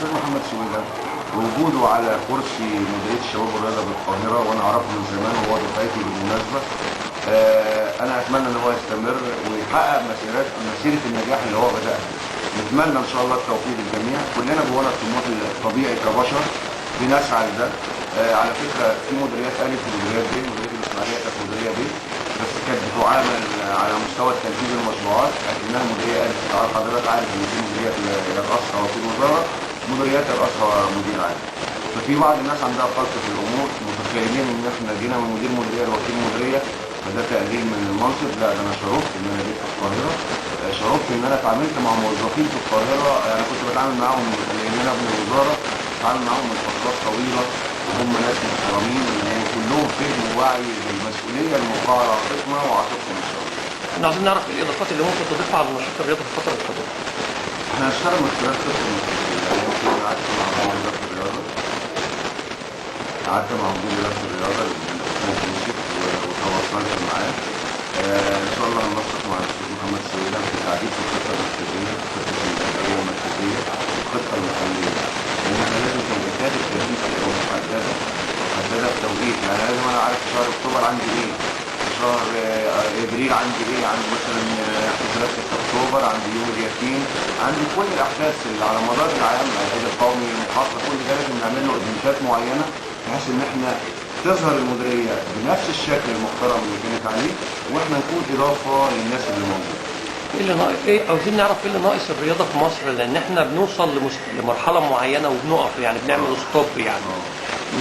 الاستاذ محمد سويلم وجوده على كرسي مديرية الشباب والرياضة بالقاهرة، وانا اعرفه من زمان وهو دفعتي بالمناسبة. انا اتمنى ان هو يستمر ويحقق مسيره النجاح اللي هو بداها. نتمنى ان شاء الله التوفيق للجميع، كلنا جوانا الطموح الطبيعي كبشر بنسعى لده. على فكرة في مديريات الف ومديريات ب، مديرية الاسماعيلية كانت مديرية ب بس كانت بتعامل على مستوى تنفيذ المشروعات اكنها مديرية الف. حضرتك عارف ان في مديرية يرأسها وكيل وزارة، مديريات يرأسها مدير عام. ففي بعض الناس عندها خلط في الامور، متخيلين ان احنا جينا من مدير مديرية لوكيل مديرية فده تقليل من المنصب. لا، ده انا شرفت ان انا جيت في القاهرة، شرفت ان انا اتعاملت مع موظفين في القاهرة، انا كنت بتعامل معاهم لان انا ابن الوزارة، بتعامل معاهم من فترات طويلة وهم ناس محترمين وكلهم فهم ووعي بالمسؤولية الموقعة على عاتقنا وعاتقهم ان شاء الله. احنا عاوزين نعرف ايه الاضافات اللي ممكن تضيفها على نشاط الرياضة في الفترة القادمة. احنا هنشتغل من خلال خطه مركزية، يعني يمكن قعدت مع مدير وزارة الرياضة، قعدت مع مدير وزارة الرياضة الاستاذ يوسف وتواصلت معاه. ان شاء الله هننسق مع الاستاذ محمد سويلم في تعديل في الخطة المركزية، الخطة الادارية المركزية، الخطة المحلية، لان احنا لازم توقيتات التنفيذ تبقى محددة، محددة بتوقيت، يعني لازم انا عارف في شهر اكتوبر عندي ايه، في شهر ابريل عندي ايه، عندي مثلا احتفالات 6 اكتوبر، عندي يوم اليتيم، عندي كل الاحداث اللي على مدار العام، العيد القومي، المحافظة، كل ده لازم نعمل له event ات معينة بحيث ان احنا تظهر المديرية بنفس الشكل المحترم اللي كانت عليه، واحنا نكون اضافه للناس اللي موجودة. ايه اللي ناقص؟ ايه عاوزين نعرف ايه اللي ناقص الرياضة في مصر، لان احنا بنوصل لمرحلة معينة وبنقف، يعني بنعمل stop، يعني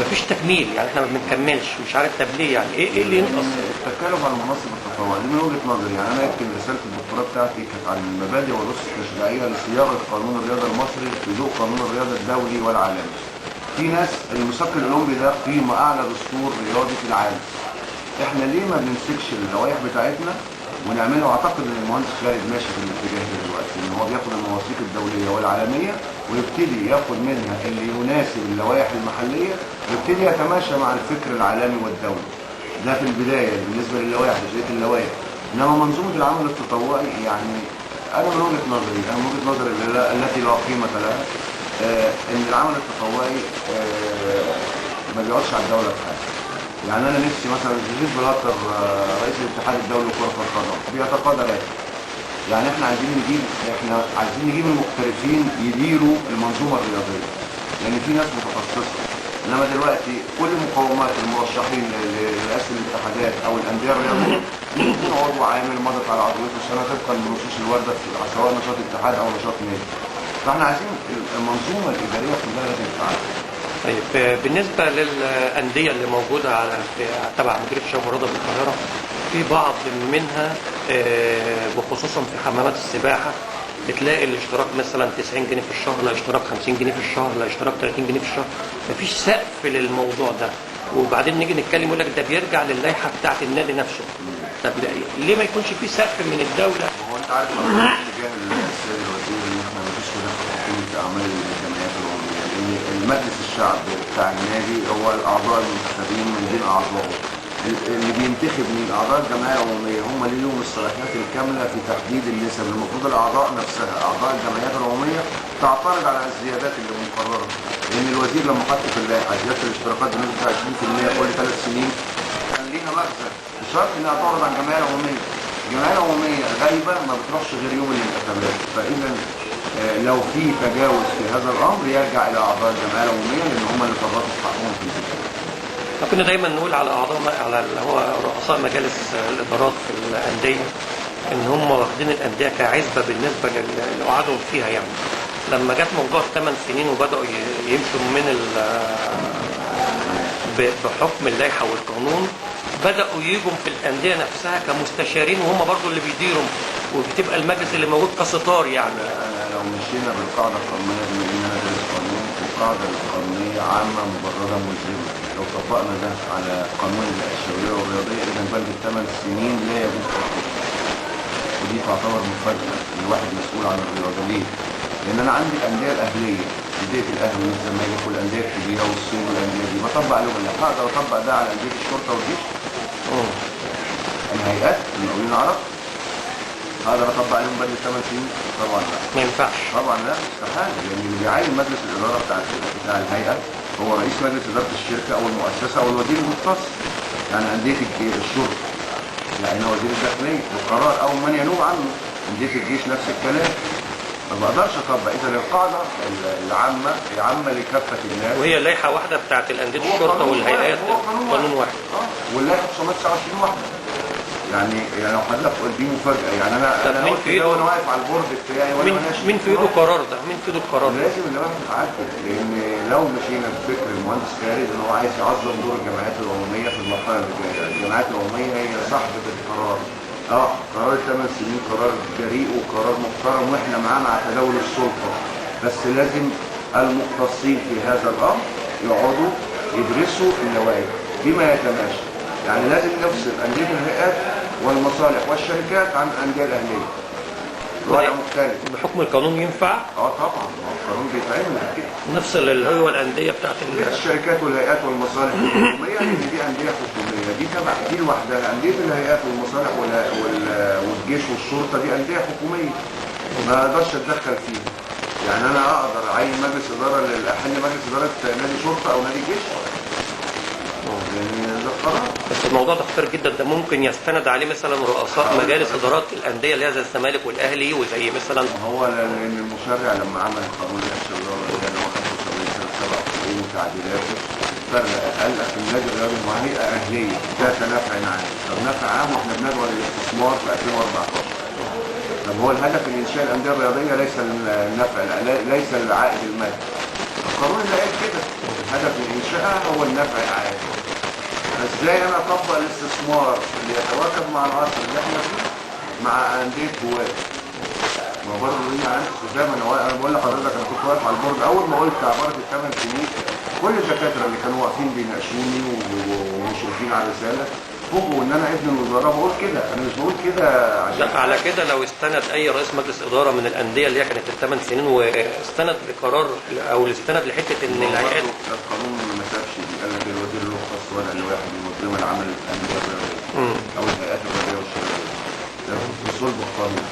مفيش تكميل، يعني احنا ما بنكملش، مش عارف طب ليه، يعني ايه اللي ينقص؟ التكالب على المناصب التطوعية دي من وجهه نظري، يعني انا يمكن رسالة الدكتوراه بتاعتي كانت عن المبادئ والاسس التشريعية لصياغه قانون الرياضة المصري في ضوء قانون الرياضة الدولي والعالمي. في ناس الميثاق الاولمبي ده قيمة اعلى دستور رياضي في العالم. احنا ليه ما بنمسكش اللوائح بتاعتنا ونعملها؟ واعتقد ان المهندس خالد ماشي في الاتجاه ده دلوقتي، ان هو بياخد المواثيق الدولية والعالمية ويبتدي ياخد منها اللي يناسب اللوائح المحلية ويبتدي يتماشى مع الفكر العالمي والدولي. ده في البداية بالنسبة للوائح، جزئية اللوائح. انما منظومة العمل التطوعي، يعني انا من وجهه نظري، انا من وجهه نظري التي لا قيمة لها، ان العمل التطوعي ما بيقعدش على الدولة في حاجة. يعني انا نفسي مثلا جوزيف بلاتر رئيس الاتحاد الدولي لكرة القدم بيتقاضى راتب. يعني احنا عايزين نجيب، احنا عايزين نجيب المحترفين يديروا المنظومة الرياضية، لان في ناس متخصصة. انما دلوقتي كل مقومات المرشحين لرئاسة الاتحادات او الاندية الرياضية يكون عضو عامل مضت على عضويته سنة طبقا للنصوص الواردة سواء نشاط اتحاد او نشاط نادي. فاحنا عايزين المنظومة الادارية كلها لازم تتعدل. طيب بالنسبة للاندية اللي موجودة على تبع مديرية الشباب والرياضة بالقاهرة، في بعض منها وخصوصا في حمامات السباحة بتلاقي الاشتراك مثلا 90 جنيه في الشهر، لا اشتراك 50 جنيه في الشهر، لا اشتراك 30 جنيه في الشهر، مفيش سقف للموضوع ده. وبعدين نيجي نتكلم يقول لك ده بيرجع للائحه بتاعه النادي نفسه. طب ليه ما يكونش في سقف من الدولة؟ هو انت عارف اتجاه السيد الوزير ان احنا مفيش تدخل حكومي في اعمال الجمعيات العمومية، لان المجلس الشعب بتاع النادي هو الاعضاء المنتخبين من بين اعضائه. اللي بينتخب من اعضاء الجمعية العمومية هم اللي لهم الصلاحيات الكاملة في تحديد النسب. المفروض الاعضاء نفسها اعضاء الجمعيات العمومية تعترض على الزيادات اللي مقررة، لان الوزير لما حط في اللائحة زيادة الاشتراكات بنسبة 20% كل 3 سنين كان ليها مغزى، بشرط انها تعرض على الجمعية العمومية. الجمعية العمومية غايبة ما بتروحش غير يوم الانتخابات، فاذا لو في تجاوز في هذا الامر يرجع الى اعضاء الجمعية العمومية لان هم اللي فرطوا في حقهم في البداية. كنا دايما نقول على اعضاء، على اللي هو رؤساء مجالس الادارات في الاندية، ان هم واخدين الاندية كعزبه بالنسبة لقعدهم فيها. يعني لما جت موضوع 8 سنين وبداوا يمشوا من بحكم اللائحة والقانون، بداوا يجوا في الاندية نفسها كمستشارين، وهم برضو اللي بيديروا، وبتبقى المجلس اللي موجود كستار. يعني لو مشينا بالقاعدة القانونية، بما ان انا دارس قانون، القاعدة القانونية عامة مبررة ملزمة، لو طبقنا ده على قانون الشبابية والرياضيه اذا بند 8 سنين لا يجوز تطبيقه. ودي تعتبر مفاجاة ان واحد مسؤول عن الرياضة. ليه؟ لان انا عندي الاندية الاهلية، اندية الاهلي والزمالك والاندية الكبيرة والصين والاندية دي بطبق عليهم اللائحة. اقدر اطبق ده على اندية الشرطة والجيش؟ الهيئات المقاولين العرب؟ هقدر اطبق عليهم بدل 8 سنين؟ طبعا لا. ما ينفعش. طبعا لا، استحالة، لان اللي بيعين مجلس الادارة بتاع الهيئة هو رئيس مجلس ادارة الشركة او المؤسسة او الوزير المختص. يعني اندية الشرطة يعني وزير الداخلية بالقرار او من ينوب عنه، اندية الجيش نفس الكلام. ما بقدرش اطبق. اذا القاعدة العامة العامة لكافة الناس، وهي لائحة واحدة بتاعت الاندية الشرطة والهيئات، هو قانون واحد. واللائحه 929 واحدة. يعني لو حضرتك قلت دي مفاجاة، يعني انا قلت ده وانا واقف على ال board بتاعي وانا ماشي. مين في ايده القرار ده؟ مين في ايده القرار ده؟ لازم اللوائح تتعدل، لان لو مشينا بفكر المهندس خالد ان هو عايز يعظم دور الجمعيات العمومية في المرحلة اللي جاية، الجمعيات العمومية هي صاحبه القرار. قرار 8 سنين قرار جريء وقرار محترم، واحنا معاه مع تداول السلطة، بس لازم المختصين في هذا الامر يقعدوا يدرسوا اللوائح بما يتماشى. يعني لازم نفصل اندية الهيئات والمصالح والشركات عن الاندية الاهلية. الوضع مختلف. بحكم القانون ينفع؟ طبعا، القانون بيتعمل كده. نفصل اللي هو الاندية بتاعت الشركات والهيئات والمصالح الحكومية، لان دي اندية حكومية، دي تبع دي لوحدها. اندية الهيئات والمصالح والجيش والشرطة دي اندية حكومية، ما اقدرش اتدخل فيها. يعني انا اقدر اعين مجلس ادارة احل مجلس ادارة نادي شرطه او نادي جيش؟ يعني ده القرار. بس الموضوع ده خطير جدا، ده ممكن يستند عليه مثلا رؤساء مجالس ادارات الاندية اللي هي زي الزمالك والاهلي وزي مثلا. هو لان المشرع لما عمل قانون الاشتراك اللي هو 75 سنة 77 وتعديلاته فرق، قال لك النادي الرياضي هو هيئة اهليه ذات نفع عام. طب نفع عام واحنا بندعو للاستثمار في 2014. طب هو الهدف من انشاء الاندية الرياضية ليس النفع، ليس العائد المادي. القانون اللي قال كده الهدف من انشائها هو النفع العام. ازاي انا اطبق الاستثمار اللي يتواكب مع العصر اللي احنا فيه مع اندية هواه؟ ما برضه دي علامة استفهام. انا بقول لحضرتك انا كنت واقف على ال board اول ما قلت عبارة ال8 سنين، كل الدكاترة اللي كانوا واقفين بيناقشوني ومشرفين على الرسالة فوجئوا ان انا ابن الوزارة بقول كده. انا مش بقول كده عشان على كده. لو استند اي رئيس مجلس ادارة من الاندية اللي هي كانت ال8 سنين واستند لقرار او استند لحته ان الهيئات، القانون ما سابش دي، قال لك الوزير له خاص ولا لواحد ينظم العمل الاندية الرياضية او الهيئات الرياضية والشبابيه، ده في صلب القانون.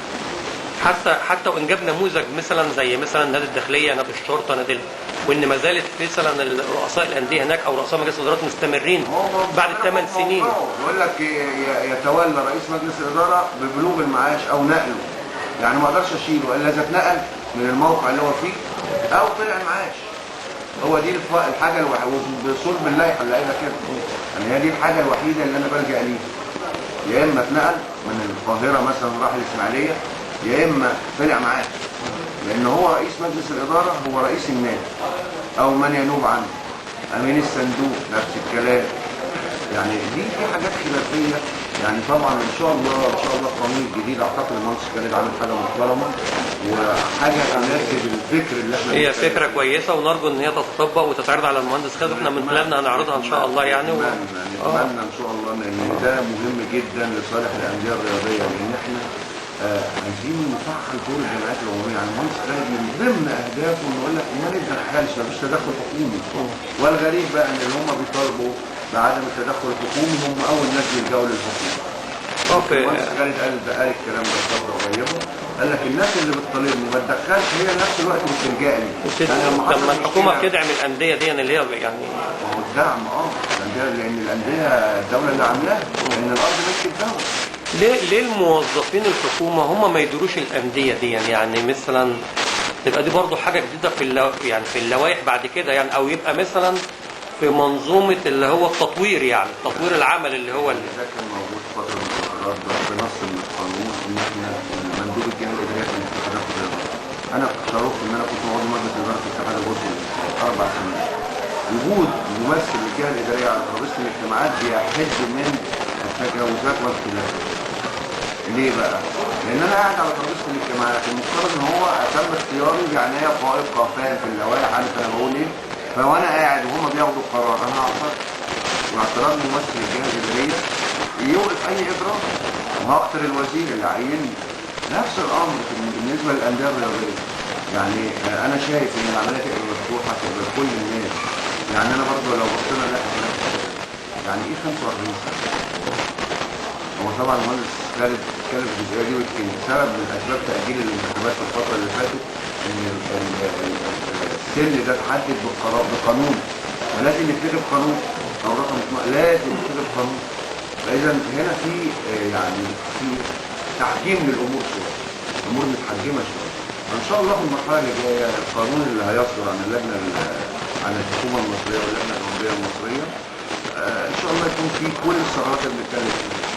حتى وان جاب نموذج مثلا زي مثلا نادي الداخلية، نادي الشرطة، نادي وان ما زالت مثلا رؤساء الاندية هناك او رؤساء مجلس الادارات مستمرين بعد 8 سنين. يقول لك يتولى رئيس مجلس الادارة ببلوغ المعاش او نقله، يعني ما اقدرش اشيله الا اذا اتنقل من الموقع اللي هو فيه او طلع معاش. هو دي الحاجة الوحيدة بصلب اللائحة اللي قايلها كده، يعني هي دي الحاجة الوحيدة اللي انا بلجا ليها. يا اما اتنقل من القاهرة مثلا راح الاسماعيلية، يا اما طلع معاه، لان هو رئيس مجلس الادارة هو رئيس النادي او من ينوب عنه، امين الصندوق نفس الكلام. يعني دي حاجات خلافية. يعني طبعا ان شاء الله ان شاء الله القانون الجديد اعتقد المهندس خالد عامل حاجة محترمه وحاجه تناسب الفكر اللي احنا هي فكرة كويسة، ونرجو ان هي تتطبق وتتعرض على المهندس خالد، واحنا من خلالنا هنعرضها ان شاء الله. يعني نتمنى ان شاء الله ان ده مهم جدا لصالح الاندية الرياضية، لان احنا عايزين نفعل دور الجمعيات العمومية. يعني المهندس خالد من ضمن اهدافه انه يقول لك ما نتدخلش، مفيش تدخل حكومي. والغريب بقى ان اللي هم بيطالبوا بعدم التدخل الحكومي هم اول ناس بيلجأوا للحكومة. المهندس خالد قال الكلام ده فترة قريبه، قال لك الناس اللي بتطالبني ما تدخلش هي نفس الوقت بتلجأ لي. يعني لما الحكومة بتدعم الاندية دي اللي هي يعني ما هو الدعم الاندية، لان الاندية الدولة اللي عاملاها، لان الارض ملك الدولة. ليه الموظفين الحكومة هم ما يديروش الاندية دي؟ يعني مثلا تبقى دي برضو حاجة جديدة في يعني في اللوائح بعد كده، يعني او يبقى مثلا في منظومة اللي هو التطوير، يعني تطوير العمل اللي هو اللي ده كان موجود فترة من الفترات بنص من القانون ان احنا مندوب الجهة الادارية في الاتحادات الرياضية. انا شرفت ان انا كنت عضو مجلس ادارة اتحاد الغرفة 4 سنين. وجود ممثل للجهة الادارية على ترابيزة الاجتماعات بيحد من التجاوزات والخلافات. ليه بقى؟ لان انا قاعد على ترابيزة الاجتماعات، المفترض ان هو تم اختياري بعناية فائقة، فاهم في اللوائح، عارف انا بقول ايه، فوانا قاعد وهما بياخدوا القرار انا هعترض، واعتراض ممثل الجهة الادارية يوقف اي اجراء، وهقتل الوزير اللي عيني. نفس الامر بالنسبة للاندية الرياضية. يعني انا شايف ان العملية تبقى مفتوحة، تبقى لكل الناس. يعني انا برضه لو بصينا لها يعني ايه 45 سنة؟ هو طبعا المهندس خالد اتكلم في الجزئية دي، ويمكن سبب من اسباب تاجيل الانتخابات في الفترة اللي فاتت ان السن ده اتحدد بالقرار بقانون، فلازم يتكتب قانون او رقم 12 لازم يتكتب قانون. فاذا هنا في يعني في تحجيم للامور شوية، الامور متحجمه شوية. فان شاء الله في المرحلة اللي جاية القانون اللي هيصدر عن اللجنة عن الحكومة المصرية واللجنة الاولمبية المصرية ان شاء الله يكون في كل الثغرات اللي بنتكلم فيها.